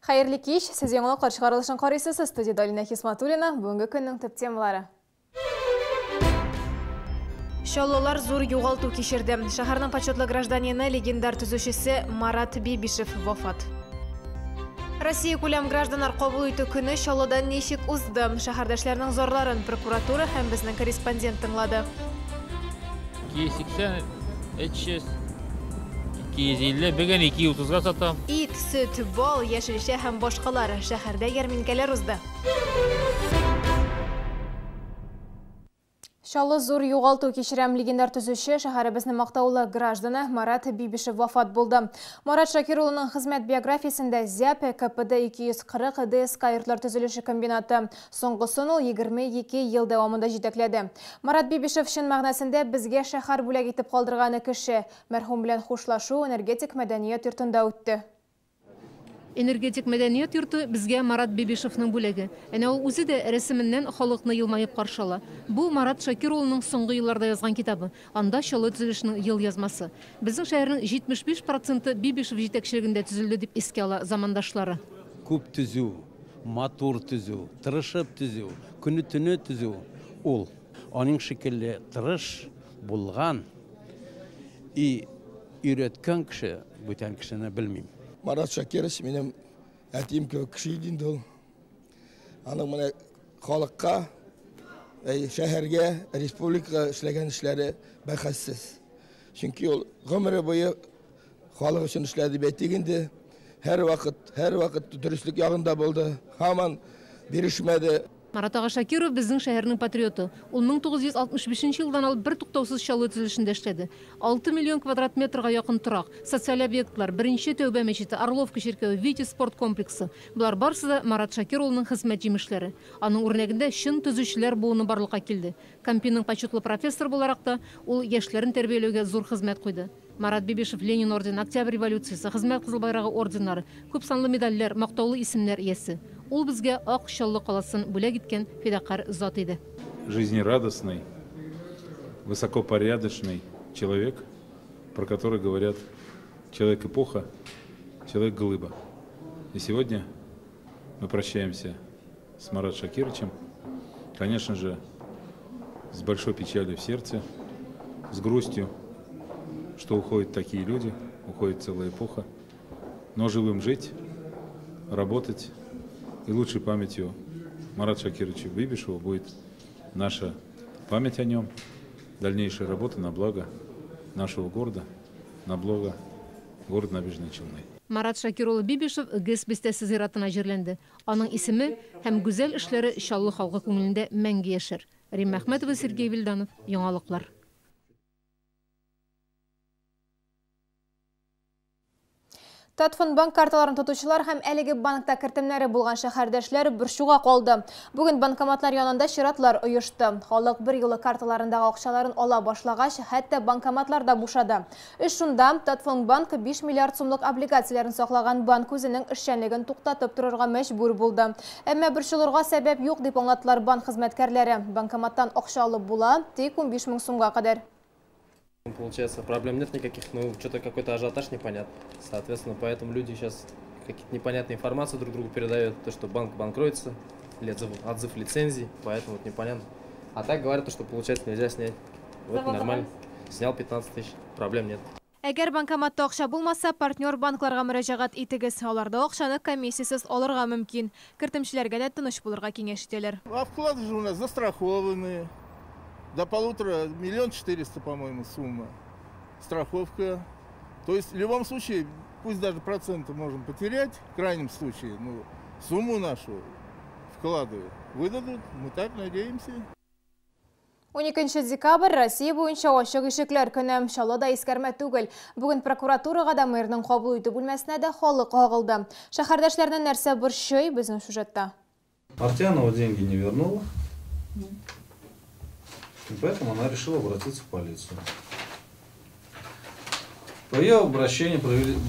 Хәерле кич, сез яңалыклар чыгарылышын карыйсыз. Студияда Алина Хисматуллина. Бүгенге көннең төп темалары. Чаллылар зур югалту кичерде. Шәһәрнең почетлы гражданины, легендар төзүчесе Марат Бибишев вафат. Россия күләм гражданнар кабул итү көне Чаллыда ничек узды? Шәһәрдәшләрнең зарларын прокуратура һәм безнең корреспондент тыңлады. 280, 300, 250, бүген 230-га сатам. Ит, сөт, бал, яшелчә һәм башкалар. Шәһәрдә ярминкәләр узды. Чаллы зур югалту кичерәм. Легендар төзүче, шәһәребезнең мактаулы гражданы Марат Бибишев вафат булды. Марат Шакир улының хезмәт биографиясендә ЗЯП, КПД 240, ДСК йортлар төзелеше комбинаты. Соңгысын ул 22 ел дәвамында җитәкләде. Марат Бибишев чын мәгънәсендә безгә шәһәр бүләк итеп калдырган кеше. Мәрхүм белән хушлашу Энергетик мәдәният йортында үтте. Энергетик мәдәният йорты безгә Марат Бибишевның бүләге. Әнә ул үзе дә рәсеменнән халыкны елмаеп каршы ала. Бу Марат Шакир улының соңгы елларда язган китабы. Анда Чаллы төзелешенең ел язмасы. Безнең шәһәрнең 75 проценты Бибишев җитәкчелегендә төзелде, дип искә ала замандашлары. Күп төзү, матур төзү, тырышып төзү, көне-төне төзү ул. Аның шикелле тырыш булган и өйрәткән кеше, бүтән кешене белмим. Марат Шакирович минем әтием кебек кеше иде инде ул. Аның менә халыкка, шәһәргә, республикага эшләгән эшләре бәхәссез. Чөнки ул гомере буе халык өчен эшләде дип әйтик инде. Һәр вакыт дөреслек ягында булды. Һаман бирешмәде. Марат ага Шакиров безнең шәһәрнең патриоты. Ул 1965 елдан алып бер туктаусыз Чаллы төзелешендә эшләде. 6 миллион квадрат метрга якын торак, социаль объектлар, беренче Тәүбә мәчете, Орловка чиркәве, Витязь спорт комплексы. Болар барысы да Марат Шакир улының хезмәт җимешләре. Аның үрнәгендә чын төзүчеләр буыны барлыкка килде. КАМПИның почетлы профессор буларак та ул яшьләрен тәрбияләүгә зур хезмәт куйды. Марат Бибишев Ленин ордены, Октябрь революциясе, Хезмәт Кызыл Байрагы орденнары, күп санлы медальләр, мактаулы исемнәр иясе. Ул безгә Ак Чаллы каласын бүләк иткән фидакарь зат иде. Жизнерадостный, высокопорядочный человек, про который говорят: человек эпоха, человек глыба. И сегодня мы прощаемся с Марат Шакировичем, конечно же, с большой печалью в сердце, с грустью, что уходят такие люди, уходит целая эпоха. Но живым жить, работать, и лучшей памятью Марата Шакировича Бибишева будет наша память о нем, дальнейшая работа на благо нашего города, на благо города Набережные Челны. Марат Шакир улы Бибишев ГЭС бистәсе зиратына җирләнде. Аның исеме һәм гүзәл эшләре Чаллы халкы күңелендә мәңге яшәр. Римма Әхмәтова, Сергей Вильданов, Яңалыклар. Татфондбанк карталарын тотучылар һәм әлеге банкта кертемнәре булган шәһәрдәшләр борчуга калды. Бүген банкоматлар янында чиратлар оешты. Халык бер юлы карталарындагы акчаларын ала башлагач, хәтта банкоматлар да бушады. Эш шунда, Татфондбанк 5 миллиард сумлык облигацияләрен саклаган банк үзенең эшчәнлеген туктатып торырга мәҗбүр булды. Әмма борчылырга сәбәп юк, дип аңлаттылар банк хезмәткәрләре. Банкоматтан акча алып була, тик 15 мең сумга кадәр. Получается, проблем нет никаких, ну, что-то какой-то ажиотаж непонятный. Соответственно, поэтому люди сейчас какие-то непонятные информации друг другу передают, то, что банк банкротится, или отзыв лицензий, поэтому вот непонятно. А так говорят, то, что, получается, нельзя снять. Вот нормально. Снял 15 тысяч, проблем нет. Әгәр банкоматта акча булмаса, партнер банкларга мөрәҗәгать итегез. Аларда акчаны комиссиясез алырга мөмкин. Кертемчеләргә дә тыныч булырга киңәш итәләр. А вклады же у нас застрахованные. До полутора, миллион четыреста, по-моему, сумма. Страховка. То есть в любом случае, пусть даже проценты можем потерять, в крайнем случае, ну, сумму нашу вклады выдадут, мы так надеемся. 12 декабрь Россия буенча ачык ишекләр көне. Чаллыда искәрмә түгел. Бүген прокуратурага да, мэрның кабул итү бүлмәсенә дә халык агылды. Шәһәрдәшләрне нәрсә борчый, безнең сюжетта. Артянова деньги не вернула. И поэтому она решила обратиться в полицию. По ее обращению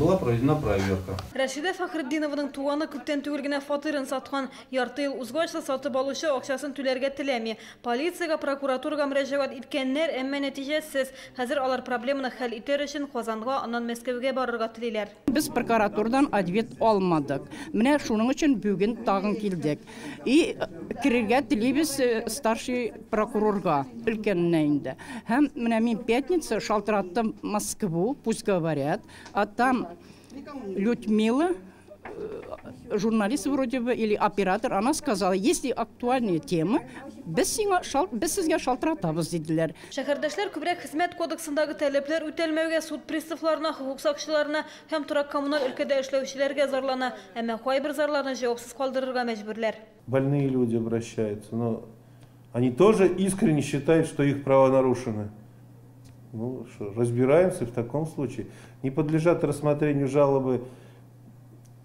была проведена проверка. Рәшидә Фәхретдинованың туганы күптән түгел генә фатирын саткан. Ярты ел узгач та сатып алучы акчасын түләргә теләми. Полициягә, прокуратурага мөрәҗәгать иткәннәр, әмма нәтиҗәсез. Хәзер алар проблеманы хәл итәр өчен Казанга, аннан Мәскәүгә барырга телиләр. Без прокуратурадан ответ алмадык. Менә шуның өчен бүген тагын килдек. И керергә телибез старший прокурорга, өлкәненә инде. Һәм менә мин пятница шалтыраттым Москву, пусть говорят, а там Людмила, журналист вроде бы, или оператор, она сказала, если актуальные темы, без сезгә шалтыратабыз, диделәр. Шәһәрдәшләр күбрәк хезмәт кодексындагы таләпләр үтәлмәүгә, суд приставларына, хокук сакчыларына һәм торак-коммуналь өлкәдә эшләүчеләргә зарлана. Әмма кайбер зарларны җавапсыз калдырырга мәҗбүрләр. Больные люди обращаются, но они тоже искренне считают, что их права нарушены. Ну, что, разбираемся в таком случае. Не подлежат рассмотрению жалобы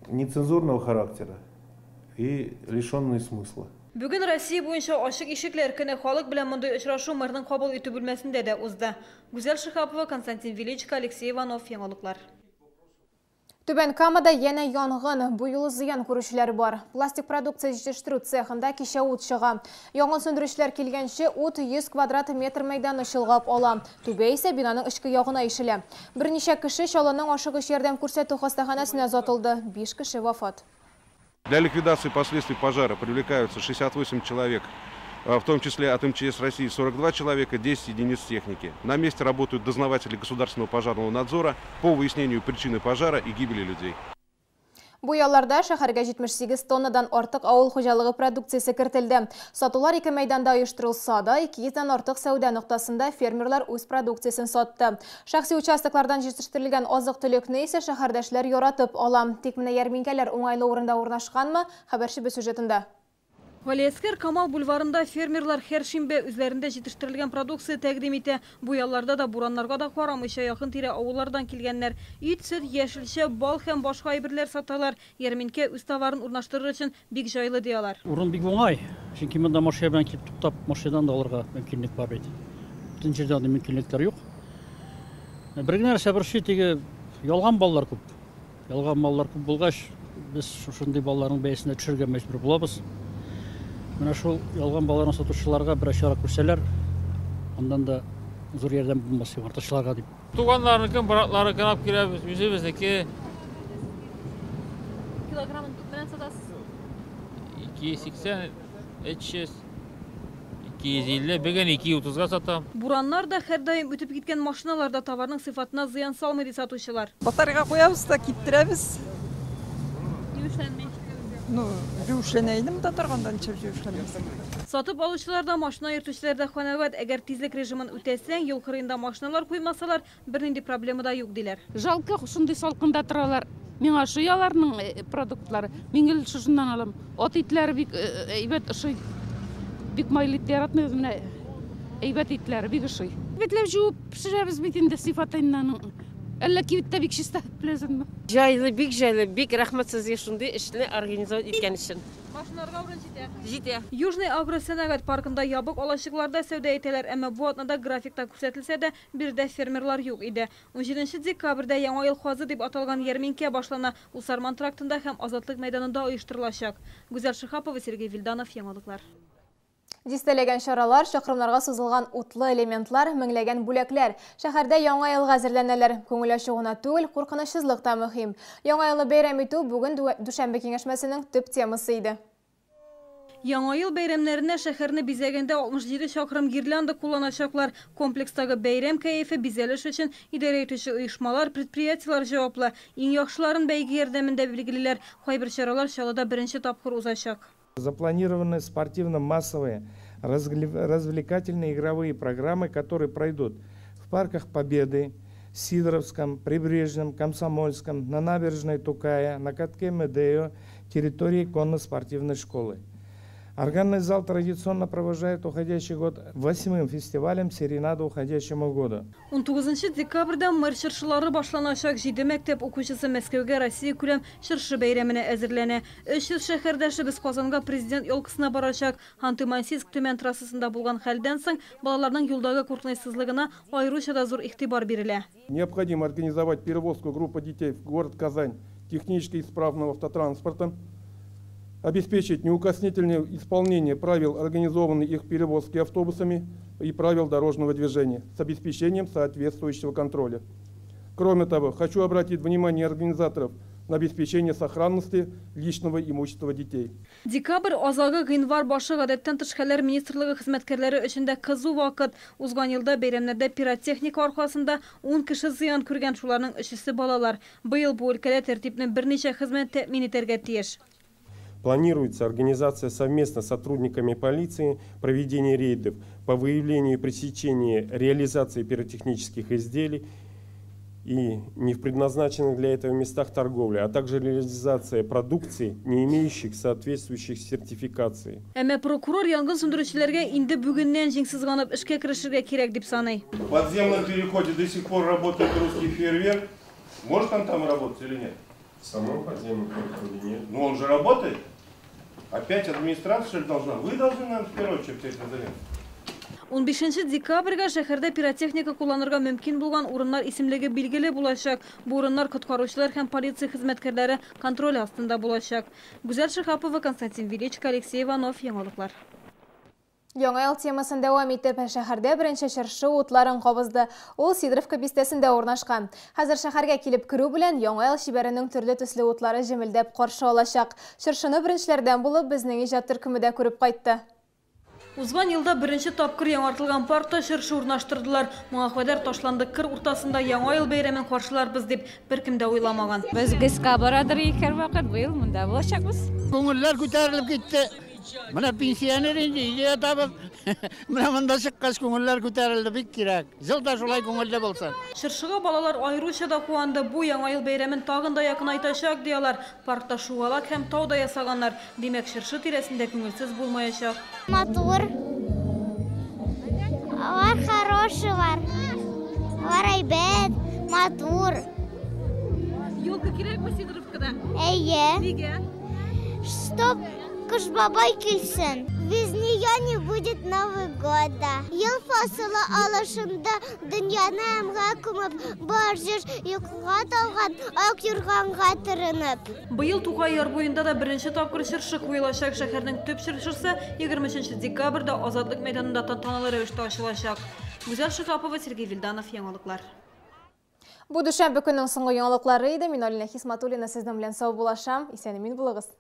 нецензурного характера и лишенные смысла. Бүген Россия буенча ачык ишекләр көне. Халык белән мондый очрашу мэрның кабул итү бүлмәсендә дә узды. Гүзәл Шиһапова, Константин Величко, Алексей Иванов, Яңалыклар. Түбән Камада янә янгын, бу юлы зыян күрүчеләр бар. Пластик продукция җитештерү цехында кичә ут чыга. Янгын сүндерүчеләр килгәнче ут 100 квадрат метр мәйданны чолгап ала. Түбә исә бинаның эчке ягына ишелә. Берничә кеше Чаллының ашыгыч ярдәм күрсәтү хастаханәсенә озатылды. 5 кеше вафат. Для ликвидации последствий пожара привлекаются 68 человек, в том числе от МЧС России 42 человека, 10 единиц техники. На месте работают дознаватели Государственного пожарного надзора по выяснению причины пожара и гибели людей. Бу ялларда шәһәргә 78 тоннадан артык авыл хуҗалыгы продукциясе кертелде. Сатулар ике мәйданда оештырылса да, 200-дән артык сәүдә ноктасында фермерлар үз продукциясен сатты. Шәхси участоклардан җитештерелгән азык-төлекне исә шәһәрдәшләр яратып ала. Тик менә ярминкәләр уңайлы урында урнашканмы? Хәбәрчебез сюжетында. Галиәскәр Камал бульварында фермерлар һәр шимбә үзләрендә җитештерелгән продукция тәкъдим итә. Бу ялларда да бураннарга да карамыйча якын тирә авыллардан килгәннәр. Ит, сөт, яшелчә, бал һәм башка әйберләр саталар. Ярминкә үз товарын урнаштырыр өчен бик җайлы ди алар. Урын бик уңай. Чөнки монда машина белән килеп туктап, машинадан да алырга мөмкинлек бар бит. Бүтән җирдә андый мөмкинлекләр юк. Бер генә нәрсә борчый, теге ялган баллар күп. Ялган баллар күп булгач, без шушындый балларның бәясенә төшергә мәҗбүр булабыз. Менә шул ялган балларны сатучыларга бер чара күрсәләр, андан да зур ярдәм булмас артышларга дип. Туганнарныкын, братларныкын алып киләбез, үзебезнеке. Килограммын күпмедән сатасыз? 280, 300, 250, бүген 230-га сатам. Бураннар да һәрдаим үтеп киткән машиналар да товарның сыйфатына зыян салмый ди сатучылар. Батарейга куябыз да киптерәбез. Юешләнми. Ну, юешләнә идем дә торганда ничек юешләнмәс. Сатып алучылар да, машина йөртүчеләр дә канәгать. Әгәр тизлек режимын үтәсәң, юл кырыенда машиналар куймасалар, бернинди проблема да юк диләр. Жалко, шундый салкында торалар. Миңа ошый аларның продуктлары. Мин гел шушыннан алам. Ат итләре бик әйбәт ошый. Бик майлы ит яратмыйбыз, менә әйбәт итләре бик ошый. Бетләп жуып пешерәбез бит инде сыйфатыннан. Әллә кибеттә бик чиста беләсеңме? Җайлы, бик җайлы, бик рәхмәт сезгә шундый эшне организовать иткән өчен. Машиналарга урын җитә. Җитә. Южный агросәнәгать паркында ябык алачыкларда сәүдә итәләр, әмма бу атнада графикта күрсәтелсә дә, биредә фермерлар юк иде. 17 декабрьдә Яңа ел хазы дип аталган ярминкә башлана. Ул Сарман трактында һәм Азатлык мәйданында оештырылачак. Гүзәл Шиһапова, Сергей Вильданов, Яңалыклар. Дистәләгән чаралар, чакрымнарга сузылган утлы элементлар, меңләгән бүләкләр. Шәһәрдә яңа елга әзерләнәләр. Күңел ачу гына түгел, куркынычсызлык та мөһим. Яңа елны бәйрәм итү бүген дүшәмбе киңәшмәсенең төп темасы иде. Яңа ел бәйрәмнәренә шәһәрне бизәгәндә 67 чакрым гирлянда кулланачаклар. Комплекстагы бәйрәм кәефе бизәлеш өчен идарә итүче оешмалар, предприятиелар җаваплы. Иң яхшыларын бәйге ярдәмендә билгелиләр. Кайбер чаралар Чаллыда беренче тапкыр узачак. Запланированы спортивно-массовые, развлекательные игровые программы, которые пройдут в парках Победы, Сидоровском, Прибрежном, Комсомольском, на набережной Тукая, на катке Медео, территории конно-спортивной школы. Органный зал традиционно провожает уходящий год 8-м фестивалем «Серенада уходящему году». 19 декабрьдә мэр чыршылары башланачак. 7 мәктәп укучысы Мәскәүгә Россия күләм чыршы бәйрәменә әзерләнә. 300 шәһәрдәшебез Казанга президент елкасына барачак. Ханты-Мансийск Төмән трассасында булган хәлдән соң балаларның юлдагы куркынычсызлыгына аеруча да зур игътибар бирелә. Необходимо организовать перевозку группы детей в город Казань технически исправного автотранспорта, обеспечить неукоснительное исполнение правил организованной их перевозки автобусами и правил дорожного движения с обеспечением соответствующего контроля. Кроме того, хочу обратить внимание организаторов на обеспечение сохранности личного имущества детей. Декабрь азагы, гыйнвар башы гадәттән тыш хәлләр министрлыгы хезмәткәрләре өчен дә кызу вакыт. Узган елда бәйрәмнәрдә пиротехника аркасында 10 кеше зыян күргән, шуларның 3-се балалар. Быел бу өлкәдә тәртипне берничә хезмәт тәэмин итәргә тиеш. Планируется организация совместно с сотрудниками полиции проведения рейдов по выявлению и пресечению реализации пиротехнических изделий и не в предназначенных для этого местах торговли, а также реализация продукции, не имеющих соответствующих сертификаций. Әмма прокурор янгын сүндерүчеләргә инде бүгеннән җиң сызганып эшкә керешергә кирәк дип саный. В подземном переходе до сих пор работает русский фейерверк. Может он там работать или нет? В самом подземном переходе нет. Но он же работает. Опять администрация, что ли, должна? Вы должны нам в первую очередь этим заняться. 15 декабрьгә шәһәрдә пиротехника кулланырга мөмкин булган урыннар исемлеге билгеле булачак. Бу урыннар коткаручылар һәм полиция хезмәткәрләре контроле астында булачак. Гүзәл Шиһапова, Константин Величко, Алексей Иванов, Яңалыклар. Яңа ел темасын дәвам итеп, шәһәрдә беренче чыршы утларын кабызды. Ул Сидоровка бистәсендә урнашкан. Хәзер шәһәргә килеп керү белән Яңа ел чибәренең төрле төсле утлары җемелдәп каршы алачак. Чыршыны беренчеләрдән булып безнең иҗат төркеме дә күреп кайтты. Узган елда беренче тапкыр яңартылган паркта чыршы урнаштырдылар. Моңа кадәр ташландык кыр уртасында Яңа ел бәйрәмен каршыларбыз дип беркем дә уйламаган. Без ГЭСка барадыр һәрвакыт, быел монда булачакбыз. Күңелләр күтәрелеп китте. Менә пенсионер инде өйдә ятабыз. Менә монда чыккач күңелләр күтәрелде, бик кирәк. Ел да шулай күңелле булсын. Чыршыга балалар аеруча да куанды. Бу Яңа ел бәйрәмен тагын да якынайтачак, ди алар. Паркта шугалак һәм тау да ясаганнар. Димәк, чыршы тирәсендә күңелсез булмаячак. Матур. Алар хорошийлар. Алар әйбәт, матур. Елка кирәкме Сидоровкада? Әйе. Нигә? Чтоб Кыш бабай килсен. Без нее не будет Нового года. Ел фасылы алышында дөньяны әмгә күмеп, бар җир йокыга талган, ак юрганга төренеп. Быел Тукай яр буенда да беренче тапкыр чыршы куелачак. Шәһәрнең төп чыршысы 23 декабрьдә Азатлык мәйданында тантаналы рәвештә ачылачак. Гүзәл Шиһапова, Сергей Вильданов, Яңалыклар. Бу дүшәмбе көннең соңгы яңалыклары иде. Мин Алина Хисматуллина сезнең белән саубуллашам. Исән-имин булыгыз.